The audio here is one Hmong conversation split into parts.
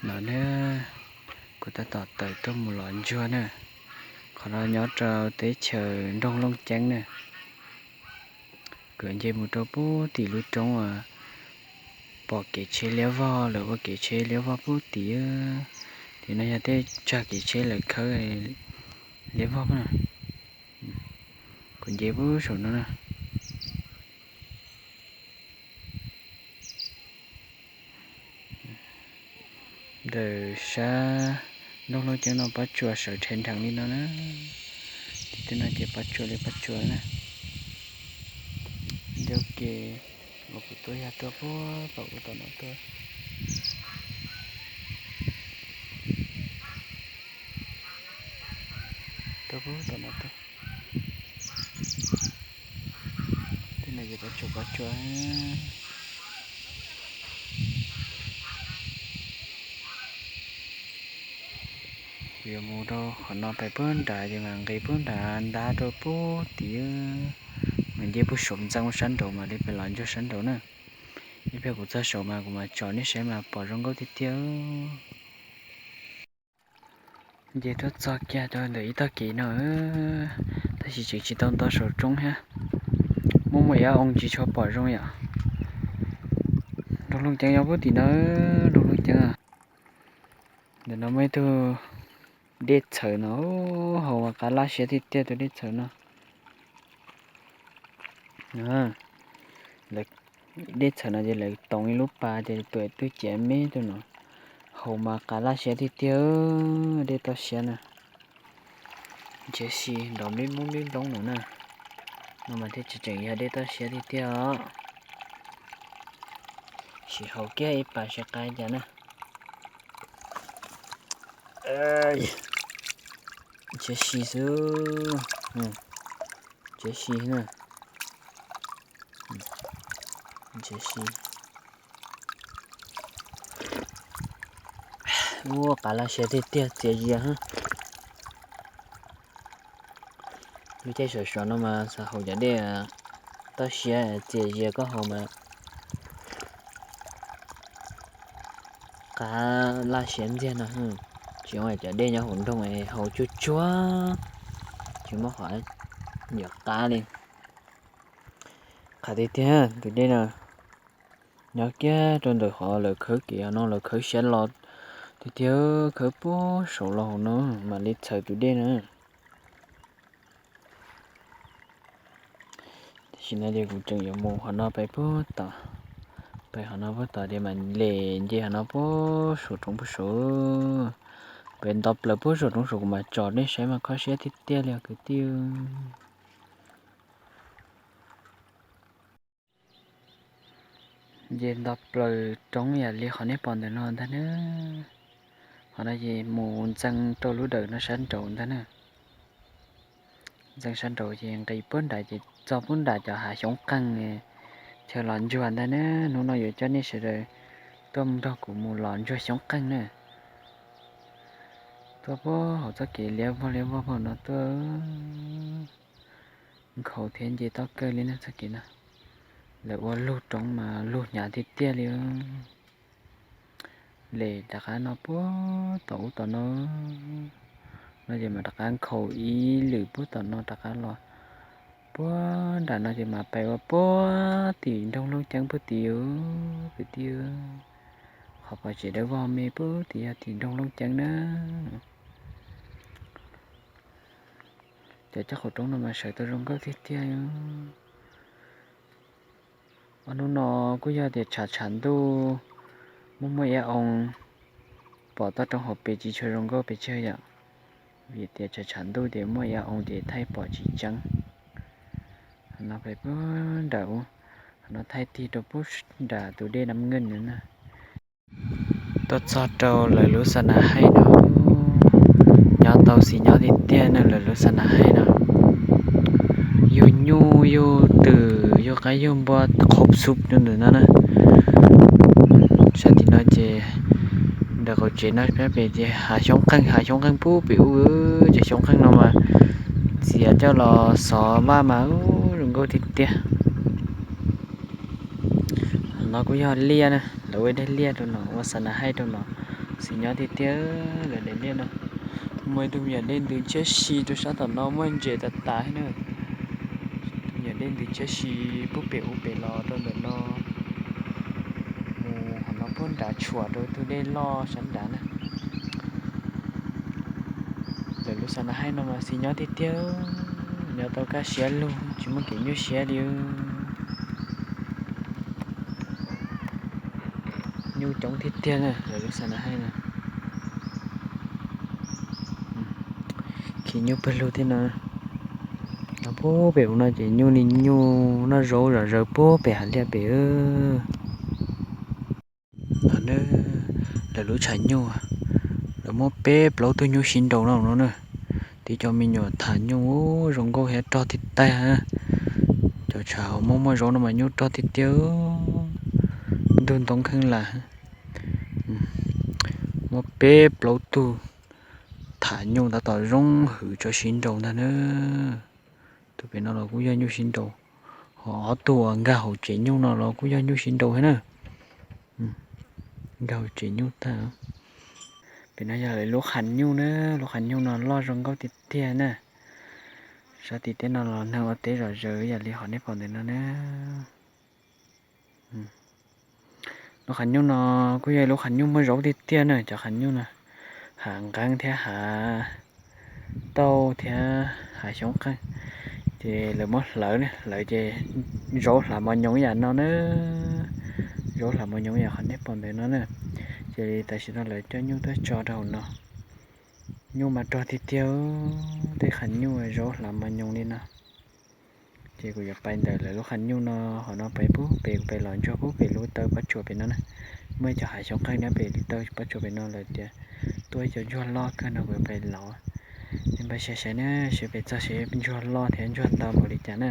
No na, kuv tab tom tawm tuaj mus lov ntsuag na. Qhov no nyob rau teb chaws nroog Looj Ceeb na. Kuv nce mus rau puag tim lub roob uas pom kev tsheb liab vog, lawv ua kev tsheb liab vog puag tim. Tim no yog tej tsag kev tsheb lawv khawb liab vog na. Kuv nce puag saum no na. Ntawm sab nroog Looj Ceeb no pob tsuas sawv rhe nrheev li no na. Tim tej no ces pob tsuas li pob tsuas na. Ncauj ke uas kuv tuaj yog tuaj puag tom ub tom no tuaj. Tuaj puag tom no tuaj. Tej no ces pob tsuas pob tsuas. Kuv yuav mus rau qhov no pem puag nrad ces mam nqis puag nrad ntab rau puag tim. Mam nce puag saum ntxeev sab nraud mam li pem lov ntsuag sab nraud na. Ib pliag kuv txog saum mas kuv mam tsom nej saib mas pom zoo nkauj tiag tiag. Nce tuaj txog kiag rau ntawm ib tog kev no, tab sis tseem tsis tau nto saum roob thiab. Muaj muaj ib ob oo tsis tshua pom zoo yom. Nroog Looj Ceeb nyob puag tim no, nroog Looj Ceeb. Ntawm no muaj ib tug dej txhawv no, haus mas qab laj siab tiag tiag tus dej txhawv no. Dej txhawv no ces lawv toov ib lub pas ces tuam twg ciav me tus no, haus mas qab laj siab tiag tiag, dej toj siab na. Ntshiab si nrov nplib nploob nplib nploob no na, no mas thiaj tseem yog dej toj siab tiag tiag os. Sim haus kiag ib pas seb qab cas na. Ntshiab si xwb, ntshiab si na, ntshiab si. Ua qab laj siab tiag tiag txias zias. Lub caij sov sov no mas xav haus cov dej toj siab txias zias koj haus mas qab laj siab ntxiag no. Tsis ua cov dej nyob hauv nroog haus tsuag tsuag, tsis muaj qhov yuav qab li. Qab tiag tiag tus dej no. Nyob kiag rau ntawm qhov lawv khawb kev no lawv khawb siab los tiag tiag, khawb puag saud los hauv no mam li txhawv tus dej na. Tam sim no ces kuv tseem yuav mus qhov no pem puag tod, pem qhov no puag tod ces mam li nce qhov no puag saum roob puag saud, pem nto plaws puag saum roob saud kuv mam tsom nej saib mas kho siab tiag tiag li os kwv tij. Nce nto plaws roob yam li qhov nej pom ntawm no ntag na. Qhov no ces mus ntxeev rau lub dawm no sab nraud ntag na. Ntxeev sab nraud ces nqis puag nram ces txog puag nram cov hav xyoob qeeg chaw los ntsuag ntag na. Hnub no yuav coj nej sawv daws tuaj nrog kuv mus los ntsuag xyoob qeeg na. Tuaj puag hauv txoj kev liab vog liab vog no tuaj, nkhaus thiab nce toj kawg li na txoj kev no. Lawv ua lug roob mas lug hnyav tiag tiag li. Les rov qab no puag tom ub tom no, no ces mam rov qab nkhaus ib lwm puag tom no rov qab los puag nram no ces mam pais ua puag tim nroog Looj Ceeb puag tim kwv tij. Qhov pov tsev dawb vog me puag tim yog tim nroog Looj Ceeb na. Cov caj qaum roob no mas sawv tau zoo nkauj tiag tiag. Ob hnub no kuj yog tias tshav tshav ntuj, muaj muaj ib oo pom toj roob hauv pes tsis tshua zoo nkauj pes tsawg yom, vim tias tshav tshav ntuj ces muaj ib oo ces thaij pom tsis tseeb. No pem puag nram ub, no thaij tig rau puag nram tus dej Nam Nkeej no na. Tuaj txog rau lawv lub xa na haij no, nyob tau xis nyob tiag tiag na lawv lub xa na haij no. Yug nyuj yug twm yug qaib yug npua qhov xub rau ntawm no na. Sab tim no ces ntawm qaum tsev no peb pem ces hav xyoob qeeg hav xyoob qeeg puag pem ub, ces xyoob qeeg no mas txiav coj los xov vaj mas zoo nkauj tiag tiag. No kuj yog liaj na, lawv ua daim liaj rau no ua xa na haij rau no. Xis nyob tiag tiag, lawv daim liaj no. Muaj ib tug me nyuam dej ntws ntshiab si rau sab tom no muaj ntses tas tas na. Tus me nyuam dej ntws ntshiab si pub pem ub pem los rau ntawm no, mus qhov no puag nrad tshuam rau tus dej loj sab nrad na. Lawv lub xa na haij no mas xis nyob tiag tiag, nyob tau kaj siab lug tsis muaj kev nyuaj siab li. Nyuj coob tiag tiag na, lawv lub xa na haij no. Khi nyuj pawg lug thiab no. No puag pem ub no ces nyuj li nyuj noj zaub zom zaws puag pem hav liaj pem. No na, lawv lub tshav nyuj, lawv muab peb plaub tug nyuj sib nraus no no na. Tib co me nyuam tham nyuj zoo nkauj thiab rog tiag tiag. Cov tshav hauv muaj muaj zaub no mas nyuj rog tiag tiag, ntug ntoo kheej lam. Muab peb plaub tug tham nyuj tab tom zoo hwv tso sib nraus ntag na. Tus pem no los kuj yog nyuj sib nraus, ho ob tug uas nkag hauv tsev nyuj no los kuj yog nyuj sib nraus thiab na. Nkag hauv tsev nyuj tag. Pem no yog lawv lub qhav nyuj na, lub qhav nyuj no loj zoo nkauj tiag tiag na. Sab tim teb no los neeg ua teb zom zaws ib yam li qhov nej pom ntawm no na. Lub qhav nyuj no kuj yog lub qhav nyuj muaj zaub tiag tiag na, cov qhav nyuj no. Hav nqeeb thiab hav tauj thiab hav xyoob qeej, ces lawv muab hlawv, hlawv ces zaub hlav mos nyoos ib yam no na. Zaub hlav mos nyoos ib yam qhov nej pom ntawm no na. Ces tam sim no lawv coj nyuj tuaj tso rau hauv no. Nyuj mas rog tiag tiag, tej qhav nyuj zaub hlav mos nyoos li no. Ces kuv yuav pais ntawm lawv lub qhav nyuj no, qhov no pais pub pem, kuv pais lov ntsuag pub pem lub taw pob tsuas pem no na. Muaj ib co hav xyoob qeej nyob pem lub taw pob tsuas pem no, lawv tias tuaj ib co ntsuag loj kawg no, kuv yuav pais lov. Nej npaj siab saib na, seb pem txog seb ntsuag loj thiab ntsuag ntau npaum li cas na.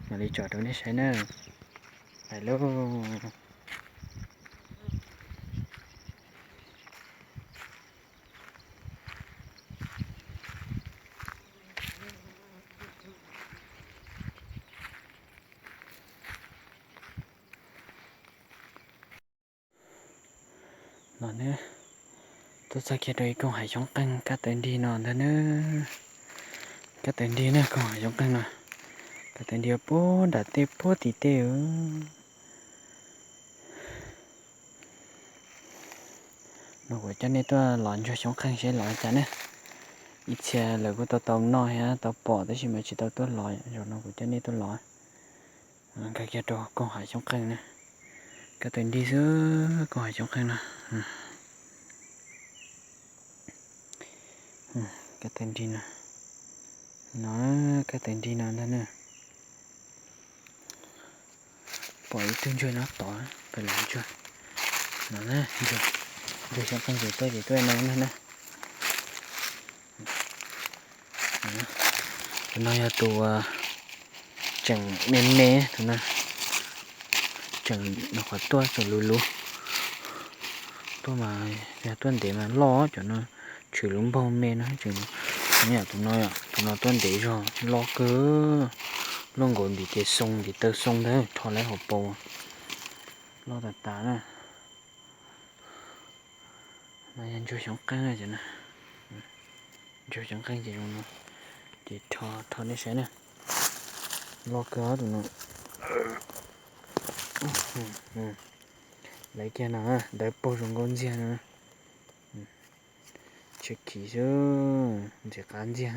Mam li tsom rau nej saib na. Pais lauj. No ne, tuaj txog kiag rau ib koog hav xyoob qeej kab taw nrig no ntag na. Kab taw nrig na, koog hav xyoob qeej no. Kab taw nrig puag nram tej puag tim tej. No kuv coj nej tuaj lov ntsuag xyoob qeej seb lov cas ne. Ib txhia lawv kuj tau tau noj thiab tau pom tab sis mas tsis tau tuaj lov, zaum no kuv coj nej tuaj lov. Nkag kiag rau koog hav xyoob qeej na. Kab taw nrig xwb, koog hav xyoob qeej no. Kab taw nrig no. No, kab taw nrig no ntag na. Pom ib tug ntsuag nyob tod, peb lov ntsuag. No, ntsuag xyoob qeej ces tuaj ces tuaj no ntag na. Tus no yog tus tseem me me, tus no tseem nyuam qhuav tuaj tseem luv luv. Tuaj mas yog tuaj ntev mas loj, cov no tshwm lub npaug me no tseem, tus no, tus no tuaj ntev zog loj kawg, loj nkaus ntim tes xoo ntim taw xoo ntag, rho lawm hauv paus, loj tas tas na. No yog ntsuag xyoob qeej na. Ntsuag xyoob qeej ces zoo no, ces rho nej saib na. Loj kawg tus no. Lawv kiag no ntawv paug zoo nkauj ntxiag no. Tshwm khiv xwb, ntxim qab ntxiag.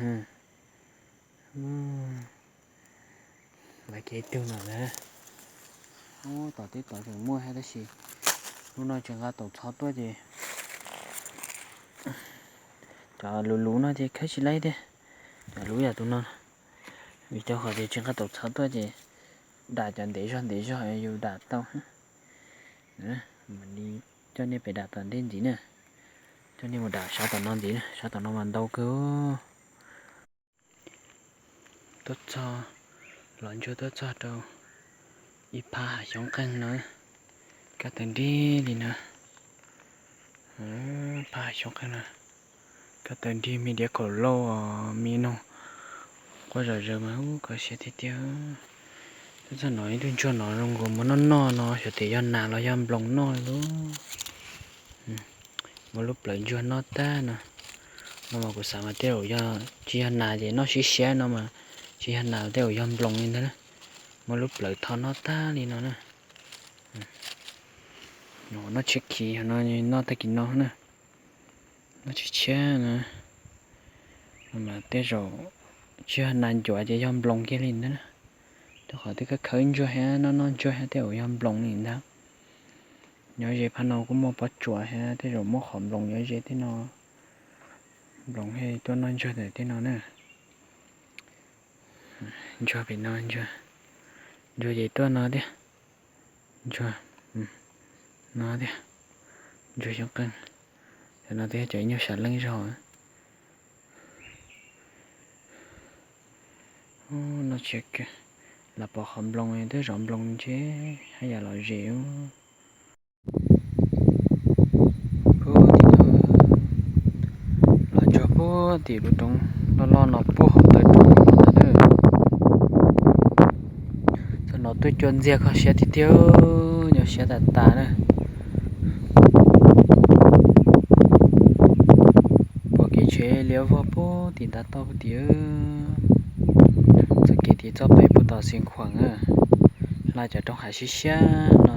Lawv kiag ib tug no na. Ub, tom teb tod tseem muaj thiab tab sis hnub no tsis nqa taus txhob tuaj ces cov luv luv no ces khawb tsis laib thiab. Cov luv yam tus no, vim rau qhov tias tsis nqa taus txhob tuaj ces dam cov ntev zog ntev zog yus dam tau. Mam li coj nej pem dam tom ntej ntxiv na. Coj nej mus dam sab tom no ntxiv na, sab tom no mas ntau kawg. Tuaj txog, lov ntsuag tuaj txog rau ib phab hav xyoob qeej no, kab taw nrig li no. Phab hav xyoob qeej no, kab taw nrig me diav khaum lauj, me noog quaj zom zaws mas kho siab tiag tiag. Tuaj txog no ib tug ntsuag no zoo nkaus muaj noj noj no, xyov tias yog nas los yog nploos noj li lauj. Muaj lub plawv ntsuag noj tag no. No mas kuv xav mas tej zaum yog, tsis yog nas ces noj siab siab no mas, tsis yog nas tej zaum yog nploos li ntag na. Muaj lub plawv tho noj tag li no na. Noj tshiab khiv no, noj tag kis no na. Noj tshiab tshiab na. No mas tej zaum tsis yog nas ncuav ces yog nploos kiag li ntag na. Rau qhov twb khawb khawb ntsuag thiab noj noj ntsuag thiab tej zaum yog nploos li ntag. Nyob ze phab no kuj muaj pob tsuas thiab tej zaum muaj qhov nploos nyob ze tej no. Nploos thiaj tuaj noj ntsuag ntawm tej no na. Ntsuag pem no, ntsuag ces tuaj no tiag. Ntsuag no tiag. Ntsuag xyoob qeej. Cov no twb yog cov ib nyuag sam leej zog. Noj tshiab kawg. Lam pom qhov nploos, twb zov nploos ntshe haj yam lom zem. Puag tim no, los ntsuag puag tim lub roob loj loj no puag hauv taw roob no na. Txog no tuaj cua ntxiag kho siab tiag tiag, nyob siab tas tas na. Pom kev tsheb liab vog puag tim ntav toj puag tim. Txoj kev tiv txoj pem puag tom Xeev Khuam na. Hla cov roob hav siab siab no